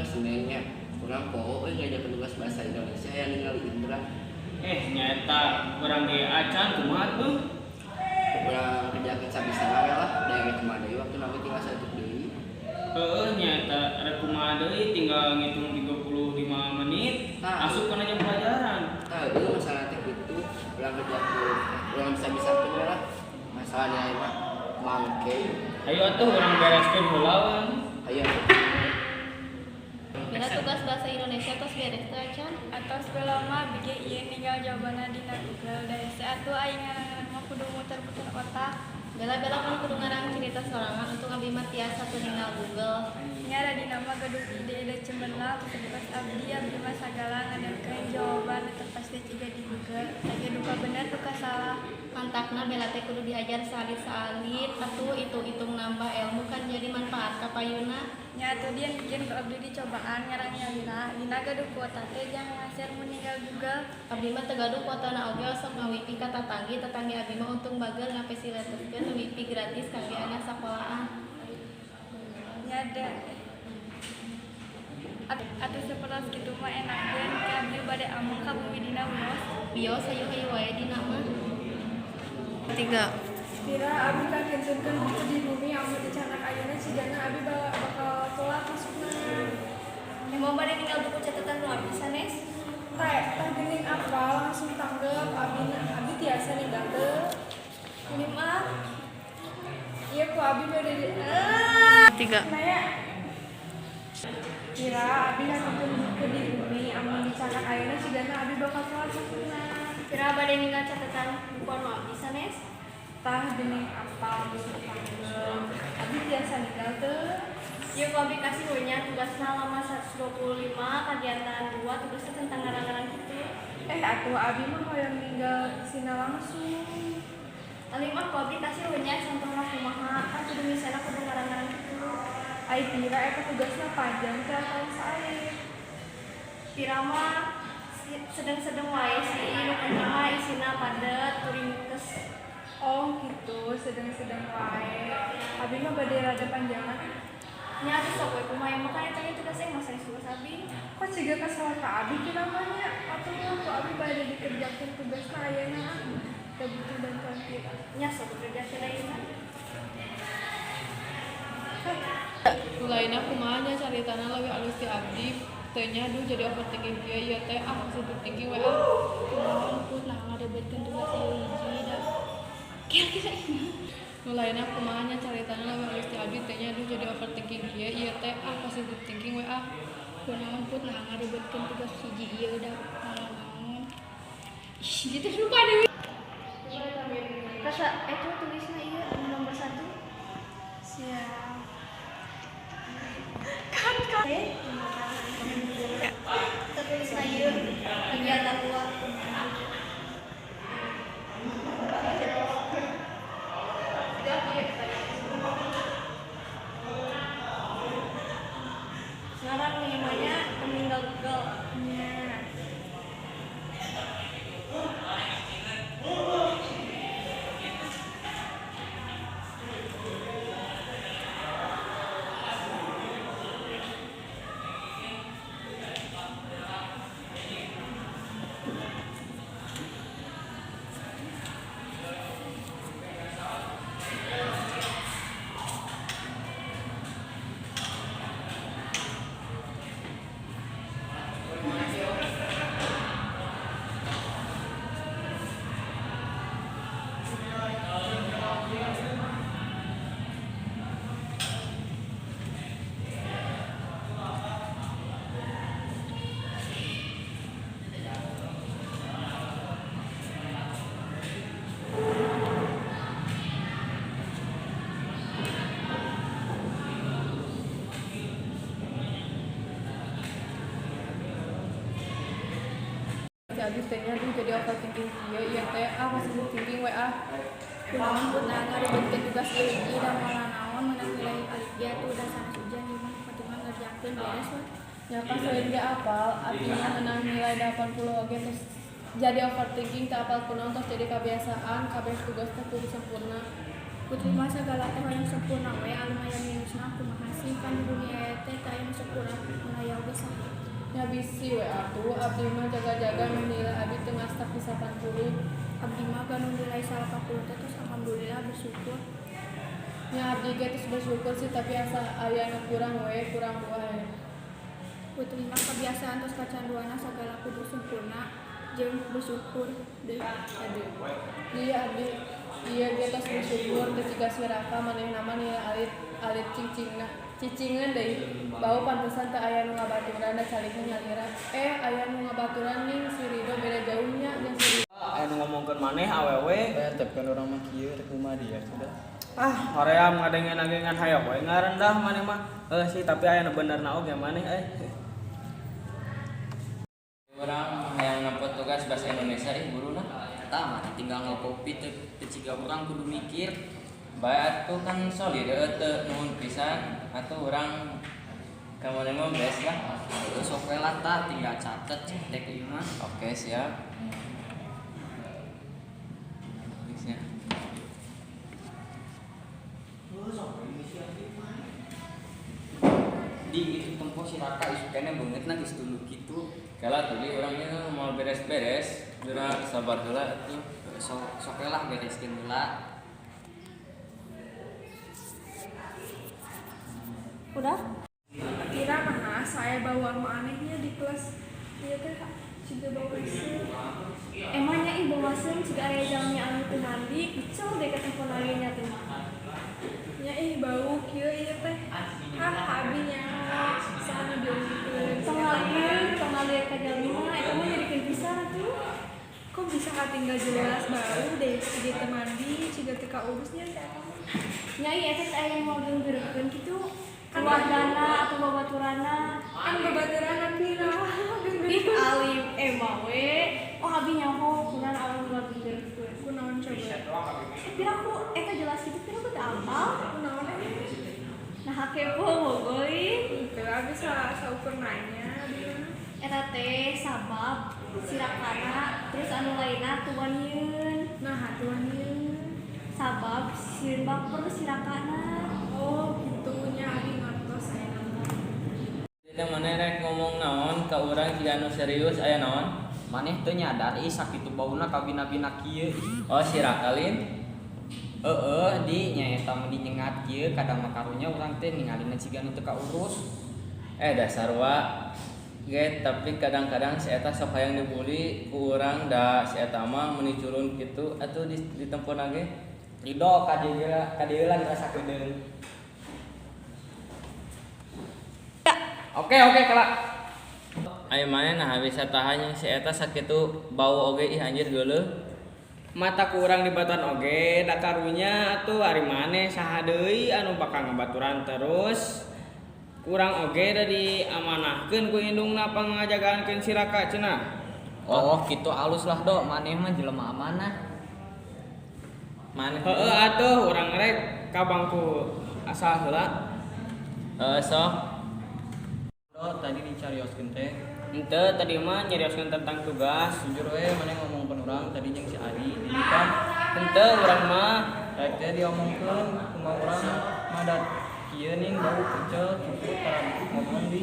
Senin nya kurang poho euy ngajarkeun tugas bahasa Indonesia yang ningali Indra. Eh, nyata urang ge acan, kumaha tuh? Urang kerjakeun sabisana we lah, da ge kumaha deui waktu nami tinggal saeutik deui. Heeh, nyata rek kumaha deui, tinggal ngitung 35 menit. Tah. Asup kana jam pelajaran. Tah, eueuh masalah teh kitu, urang kerjakeun urang bisa-bisakeun we lah. Masalah nilai mah mangke. Ayo atuh urang bereskeun heula we. Ayo. Bila tugas bahasa Indonesia tos beres teu acan? Atos belum mah, abdi ge ieu ninggal jawabanna dina Google, da hese atuh aing ngarang mah, kudu muter-muter otak. Bela-bela kan kudu ngarang cerita sorangan, untung abdi mah tiasa teu ninggal Google. Nya radina mah gaduh ide-ide cemerlang tugas abdi, abdi mah sagala ngadelkeun jawaban nu teu pasti jiga di Google. Eta ge duka bener duka salah. Mantakna Bela teh kudu diajar saalit-saalit atuh, hitung-hitung nambah ilmu kan jadi manfaat ka payuna. Nya atuh dian bikin ku abdi dicobaan ngarang nyalira, dina gaduh kuota teh jang ngaser mun ninggal Google. Abdi mah teu gaduh kuotana oge osok ngawifi ka tatanggi, tatanggi abdi mah untung bager ngapasilitaskeun wifi gratis kangge anak sakolaan. Nya da atuh sapertos kitu mah enakeun, ke abdi bade ameng ka bumi dina wios. Wios, hayu-hayu wae dina mah. 3. Pira, abi kakintunkeun buku di bumi, amun dicandak ayeuna cigana abi bakal telat masukna. Emang bade ninggal buku catatan nu abdi sanes? Tah, tah geuning apal langsung tanggep abi, abi tiasa ninggal teu? Ini mah. Ieu ku abi bade di 3. Naya. Pira, abi kakintun buku di bumi, amun dicandak ayeuna cigana abi bakal telat masukna. Pira, bade ninggal catatan buku anu abdi sanes? Tah geuning apal langsung tanggep. Abi tiasa ninggal teu? Ieu ku abdi kasih we nya, tugasna lama 125, kegiatan 2, tugasna tentang ngarang-ngarang kitu. Eh, atuh abi mah hoyong ninggal isina langsung. Alim mah ku abdi kasih we nya contohna kumaha, kan kudu misalna kudu ngarang-ngarang kitu. Ai Pira, eta tugasna panjang teh atawa saalit? Pira mah sedeng-sedeng wae sih, nu penting mah isina padet tur ringkes. Oh gitu, sedang-sedang wae. Abi mah bade rada panjangan. Nya atuh sok we kumaha mah, kan eta ge tugas mah sanes tugas abdi. Kok ciga kesel ka abi kira mah nya? Atuh ku abi bade dikerjakeun tugasna ayeuna ah. Teu butuh bantuan Pira. Nya sok kerjakeun ayeuna. Nu lainna kumaha nya caritana leuwih alus ti abdi teu nya, duh jadi overthinking kieu ieu teh ah, positive thinking we ah. Kunaon Put, nah ngaribetkeun tugas ieu hiji da kira-kira ini. Nu lainna kumaha nya caritana leuwih alus ti abdi teu nya, duh jadi overthinking kieu ieu teh ah, positive thinking we ah. Kunaon Put, nah ngaribetkeun tugas hiji ieu da naon-naon. Ih, gitu lupa deui. Kasa itu tulisna ieu nomor 1. Siap. Eh, tertulisna ieu kegiatan 2. Sekarang limanya meninggal Google. Nya. Ti abdi teh nya, duh jadi overthinking kieu ieu teh ah, positive thinking we ah. Kunaon Put, nah ngaribetkeun tugas ieu hiji da moal naon meunang nilai alit ge atuh, da sanes ujian ieu mah, penting mah ngerjakeun beres we. Nya kan seueur ge apal, artinya menang nilai 80 oge terus jadi overthinking teu apal kunaon, tos jadi kebiasaan kabeh tugas teh kudu sempurna. Putri mah sagala teh hoyong sempurna we, alim aya minusna kumaha sih, kan di dunia teh teu aya nu sempurna, mun aya oge saha. Nya bisi we atuh, abdi mah jaga-jaga meh nilai abi teu ngastak di 80. Abdi mah gaduh nilai 80 teh tos alhamdulillah bersyukur. Nya abdi ge tos bersyukur sih, tapi asa aya nu kurang we, kurang dua we. Putri mah kebiasaan tos kacanduanna sagala kudu sempurna jeung bersyukur deui. Aduh. Iya abdi ieu ge tos bersyukur teu ciga si Raka, manehna mah nilai alit alit cicingna cicingeun deui. Bau pantesan teu aya nu ngabaturan da calikna nyalira. Eh, aya nu ngabaturan ning si Rido, beda jauh nya jeung si Rido. Aya nu ngomongkeun maneh awewe. Aya tepkeun urang mah kieu rek kumaha dia sudah. Ah, hoream ngadengen-adengen hayok we ngarendah maneh mah. Heuh sih, tapi aya nu benerna oge maneh euy. Urang hayang nempo tugas bahasa Indonesia ih guruna. Tah mah tinggal ngokopi, teu teu ciga urang kudu mikir. Bae atuh kan solid teu nuhun pisan atuh urang ka maneh mah beres lah. Heueuh sok we lah tah tinggal catet cetek ieu mah. Oke, siap. Tulisnya. Di itu tempo si Raka isukana beungeutna geus tunduh kitu. Kala tadi orangnya mau beres-beres, geura sabar heula atuh. Sok sok we lah bereskeun heula. Udah? Kira mah saya bau anu anehnya di kelas ieu teh ciga bau haseum. Emangnya ih bau haseum ciga aya jalmi anu teu mandi, picel deh ka tempo nya teh mah. Nya ih bau kieu ieu teh. Hah, abi nyaho saha nu diomongkeun. Tong ngalieur, tong ngalieur ka jalmi mah eta mah nyerikeun pisan atuh. Kok bisa katinggal jelas bau deh, ciga teu mandi, ciga teu kaurus nya si eta mah. Nya ih eta teh aya nu ngagenggeurkeun kitu. Keluargana atau babaturana. Kan babaturanna pira. Ih alim emang we. Oh abi nyaho kunaon anu ngagenggeurkeun. Kunaon coba? Eh pira ku eta jelas kitu, pira ku teu apal. Kunaon emang? Nah kepo bogoy. Teu abi saukur nanya abi mah. Eta teh sabab sirakana terus anu lainna tuanieun. Nah, tuanieun. Sabab sieun baper sirakana. Oh, kitu nya abi ngartos ayeuna mah. Teh maneh rek ngomong naon ka urang jiga anu serius, aya naon? Maneh teu nyadar ih sakitu bauna kabina-bina kieu ih. Oh, si Raka lin. Heeh, di nya eta mah dinyengat kieu kadang mah karunya urang teh ningalina ciga nu teu kaurus. Eh, dasar wa ge, tapi kadang-kadang si eta sok hayang dibully ku urang da si eta mah meuni culun kitu atuh di ditempona ge. Ridho ka dieu ka dieu lah dirasa keudeung. Oke oke kala. Ayo maneh nah bisa tahan yang si eta sakitu bau oge ih anjir geuleuh. Mata ku urang dibaturan oge da karunya atuh ari maneh saha deui anu bakal ngabaturan terus. Kurang oge da diamanahkeun ku indungna pangajagaankeun si Raka cenah. Oh, kitu alus lah do, maneh mah jelema amanah. Maneh Heeh atuh urang rek ka bangku asal heula. Heeh sok. Do tadi dicarioskeun teh. Henteu, tadi mah nyarioskeun tentang tugas. Jujur we maneh ngomongkeun urang tadi jeung si Ari di kan. Henteu urang mah Rek teh diomongkeun kumaha urang mah da kieu ning bau pecel kitu tara ngomong di.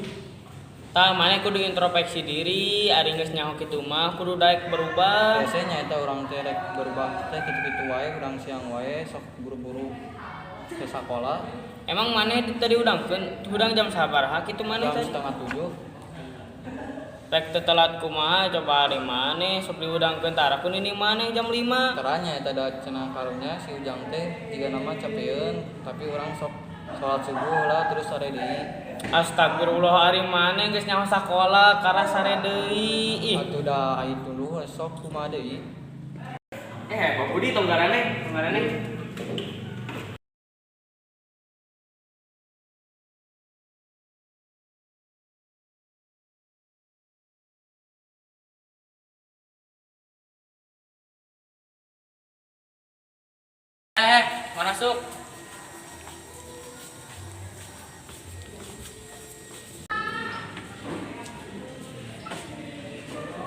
Tah maneh kudu introspeksi diri, ari geus nyaho kitu mah kudu daek berubah. Biasanya nyaeta urang teh rek berubah teh kitu-kitu wae, urang siang wae sok buru-buru ke sakola. Emang maneh tadi hudangkeun, hudang jam sabaraha kitu maneh Jam tadi? 6.30. Rek teu telat kumaha coba ari maneh sok dihudangkeun tara ku nini maneh jam 5. Tara nyaeta da cenah karunya si Ujang teh jiga nama capeun, tapi urang sok salat subuh lah terus sare deui. Astagfirullah ari maneh geus nyaho sakola karah sare deui. Ih. Atuh da ai tunduh sok kumaha deui. Eh, Pak Budi tong garane, tong garane. Eh, mau masuk.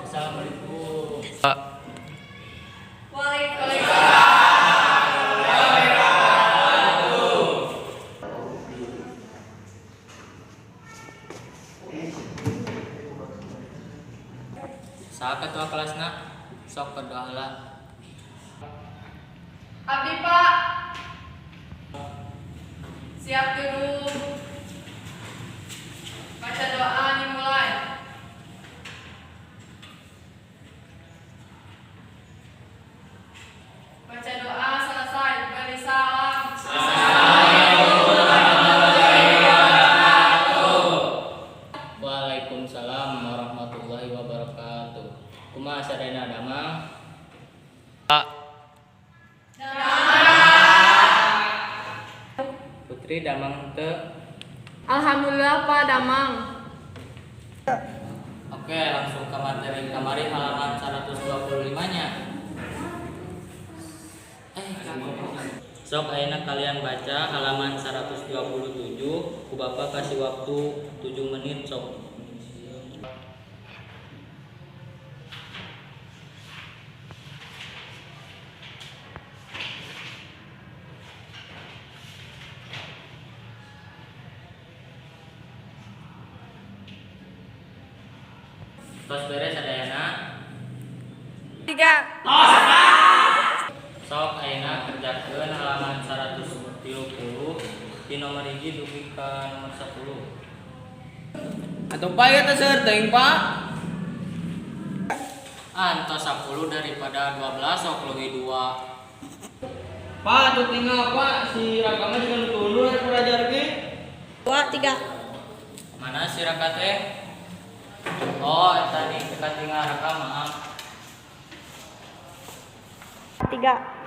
Assalamualaikum. Waalaikumsalam. Saha ketua kelasna? Sok berdoa heula. Abdi, Pak. Siap duduk. Baca doa dimulai. Baca doa selesai. Beri salam. Waalaikumsalam warahmatullahi wabarakatuh. Kumaha sadayana, damang? Putri, damang teu? Alhamdulillah, Pak, damang. Oke, langsung ke materi kamari halaman 125 nya. Sok ayeuna kalian baca halaman 127, ku Bapak kasih waktu 7 menit sok. Tos beres sadayana? 3. Sok ayeuna kerjakeun halaman 130 di nomor 1 dugi ka nomor 10. Atuh Pak, ieu teh seueur teuing, Pak. Antos 10 daripada 12, sok leuwih 2. Pak, atuh tinggal, Pak, si Raka mah juga nu tunduh rek belajar ge. 2 3. Mana si Raka teh? Oh, eta nih dekat tinggal Raka, maaf. 3.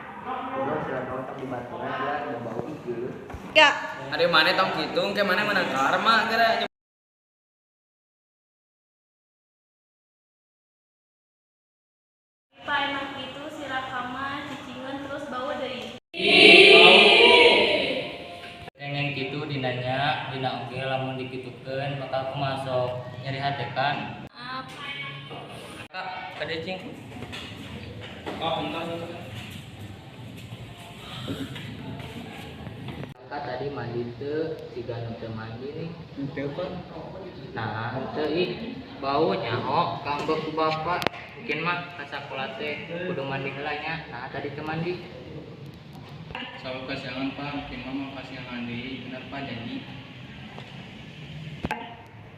Udah si Raka otak di baturan dia udah bau ieu. 3. Ari maneh tong kitu, ke maneh menang karma geura. Pak, emang gitu si Raka mah cicingeun terus bau deui. Pengen kitu dinanya, dina oge lamun dikitukeun bakal kumaha sok nyeri hate kan? Maaf. Kak, kade cing. Oh, entos. Kak tadi mandi teu, siga nu teu mandi nih. Henteu, Pak. Nah, henteu ih, bau nyaho kambek ku bapak. Mungkin mah ka sakola teh kudu mandi heula nya. Nah, tadi teu mandi. Selalu kasiangan, Pak, mungkin mama kasiangan deui, bener Pak janji.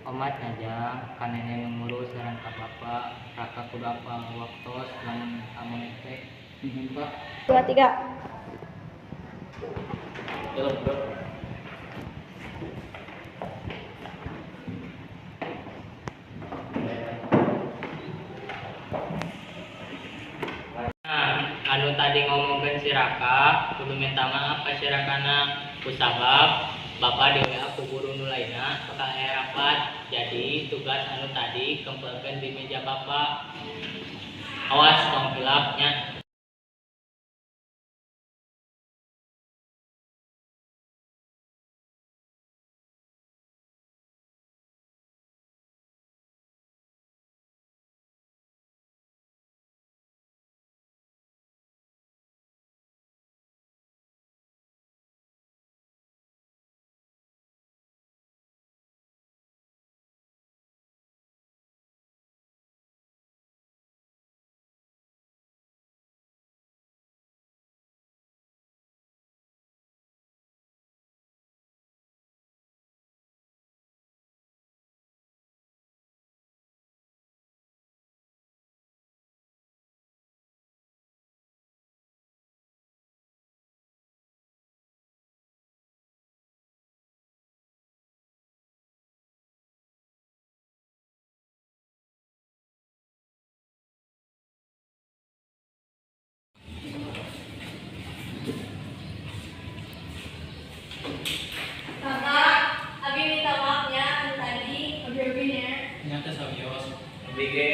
Omat ngajang ka nenek nu ngurus saran ka bapak, Raka kudu apal waktos lamun ameng teh. Nuhun, Pak. 2 3. Jalan, bro. Nah, anu tadi ngomongkeun si Raka, kudu minta maaf ka si Rakana kusabab Bapak di WA ku guru nu lainna bakal aya rapat. Jadi tugas anu tadi kempelkeun di meja Bapak. Awas tong hilap nya. Kakak, Abi minta maafnya anu tadi. Abi-abinya. Nya teh sawios. Abi ge.